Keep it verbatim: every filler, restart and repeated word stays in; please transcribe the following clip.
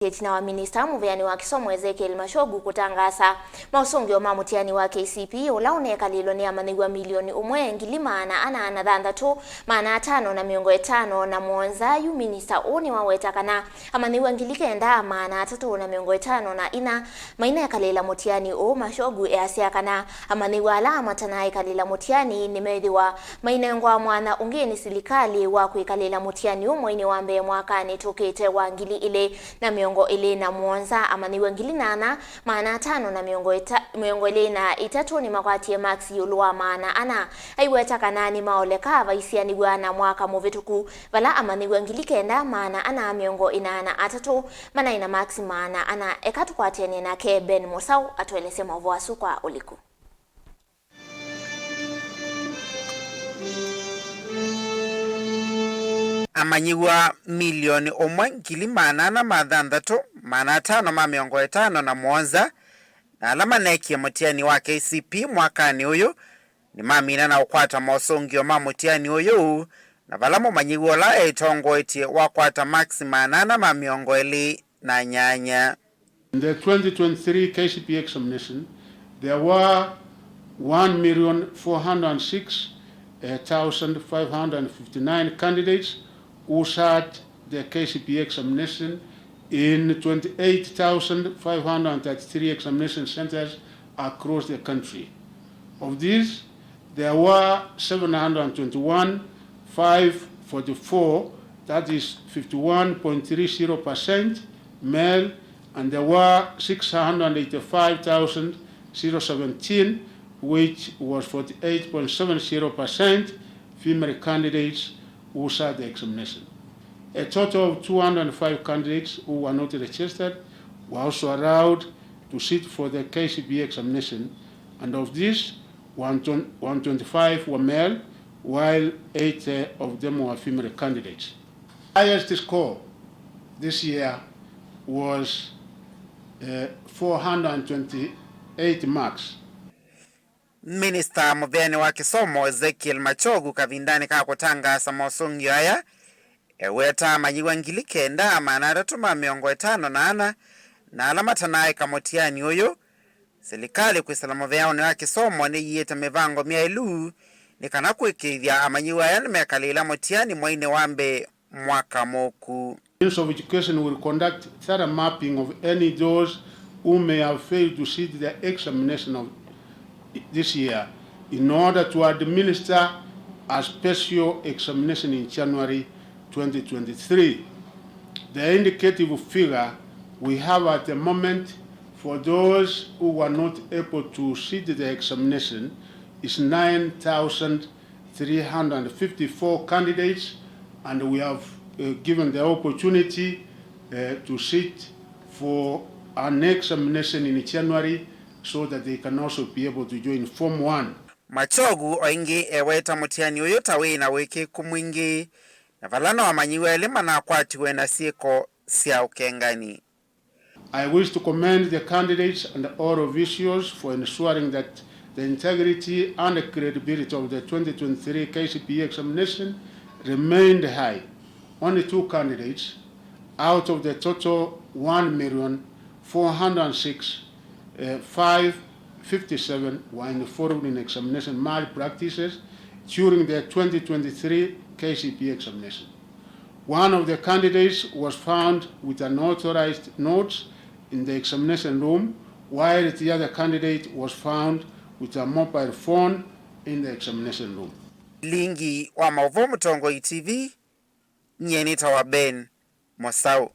Ĩtina wa minista mũveani wa kĩsomo Ezekiel Machogu kũtangaasa maũsũngĩo ma mũtiani wa K C P E ũla ũnekalĩlwe nĩ amanyĩw'a milioni ũmwe, ngili maana ana na thanthatũ, maana atano na mĩongo ĩtano na mũonza, yu minista ũũ nĩwaweta kana amanyĩw'a ngili kenda, maana atatũ na mĩongo ĩtano na ina mainekalĩla mũtiani ũũ. Machogu easya kana amanyĩw'a ala matanaaĩkalĩla mũtiani nĩmethĩwa mainengwa mwanya ũngĩ nĩ silikalĩ wa kwĩkalĩla mũtiani ũũ mweinĩ wa mbee mwakanĩ tũkĩte wa ngili ilĩ na mĩongo ĩlĩ na mũonza. Amanyĩw'a ngili nana, maana atano na mĩongo ĩta-, mĩongo ĩlĩ na itatũ nĩmakwatie maksi ĩũlũ wa maana ana. Aiweta kana nĩmaoleka vaisianĩw'a na mwaka mũvĩtũku, vala amanyĩw'a ngili kenda, maana ana mĩongo ĩna na atatũ manaĩ na maksi maana ana. Eka tũkwatĩanĩe nake Ben Mũsaũ atũelesye maũvoo asu kwa ũliku. Amanyĩw'a milioni ũmwe, ngili maana ana ma thanthatũ, maana atano ma mĩongo ĩtano na mũonza, na ala maneekie mũtiani wa K C P E mwakanĩ ũyũ, nĩmamina na ũkwata mosũngĩo ma mũtiani ũyũ, na vala mũmanyĩw'a ũla eĩtongoetye wakwata maksi maana ana ma mĩongo ĩlĩ na nyanya. In the twenty twenty-three K C P E examination, there were one million four hundred six thousand five hundred fifty-nine candidates who sat the K C P E examination in twenty-eight thousand five hundred thirty-three examination centers across the country. Of these, there were seven hundred twenty-one five forty-four, that is fifty-one point three zero percent, male, and there were six hundred eighty-five thousand seventeen, which was forty-eight point seven zero percent, female candidates who sat the examination. A total of two hundred five candidates who were not registered were also allowed to sit for the K C P E examination, and of these, one twenty-five were male, while eight of them were female candidates. Highest score this year was, uh, four hundred twenty-eight marks. Minista mũveani wa kĩsomo Ezekiel Machogu kavindanĩ ka kũtangaasa mosũngĩo aya, eweta amanyĩw'a ngili kenda, maana atatũ ma mĩongo ĩtano na ana, na ala matanaaĩka mũtiani ũyũ. Silikalĩ kwĩsĩla mũveanĩ wa kĩsomo nĩyiĩte mĩvango myaĩlu nĩ kana kũĩkĩĩthya amanyĩw'a aya nĩmekalĩĩla mũtiani mweinĩ wa mbee mwaka mũku. Ministry of Education will conduct thorough mapping of any those who may have failed to sit the examination of this year in order to administer a special examination in January twenty twenty-three. The indicative figure we have at the moment for those who were not able to sit the examination is nine thousand three hundred fifty-four candidates, and we have, uh, given the opportunity, uh, to sit for an examination in January so that they can also be able to join Form one. Machogu o ĩngĩ eweta mũtiani ũyũ ta wĩ na wĩkĩĩku mwingĩ, na vala no amanyĩw'a elĩ manakwatiwe na syĩko sya ũkengani. I wish to commend the candidates and all officials for ensuring that the integrity and credibility of the twenty twenty-three K C P E examination remained high. Only two candidates out of the total one million four hundred six, uh, five fifty-seven were involved in examination malpractices during the twenty twenty-three K C P E examination. One of the candidates was found with unauthorized notes in the examination room, while the other candidate was found with a mobile phone in the examination room. Lingi wa maũvoo Mũtongoi T V, nyie nĩtawa Ben Mũsaũ.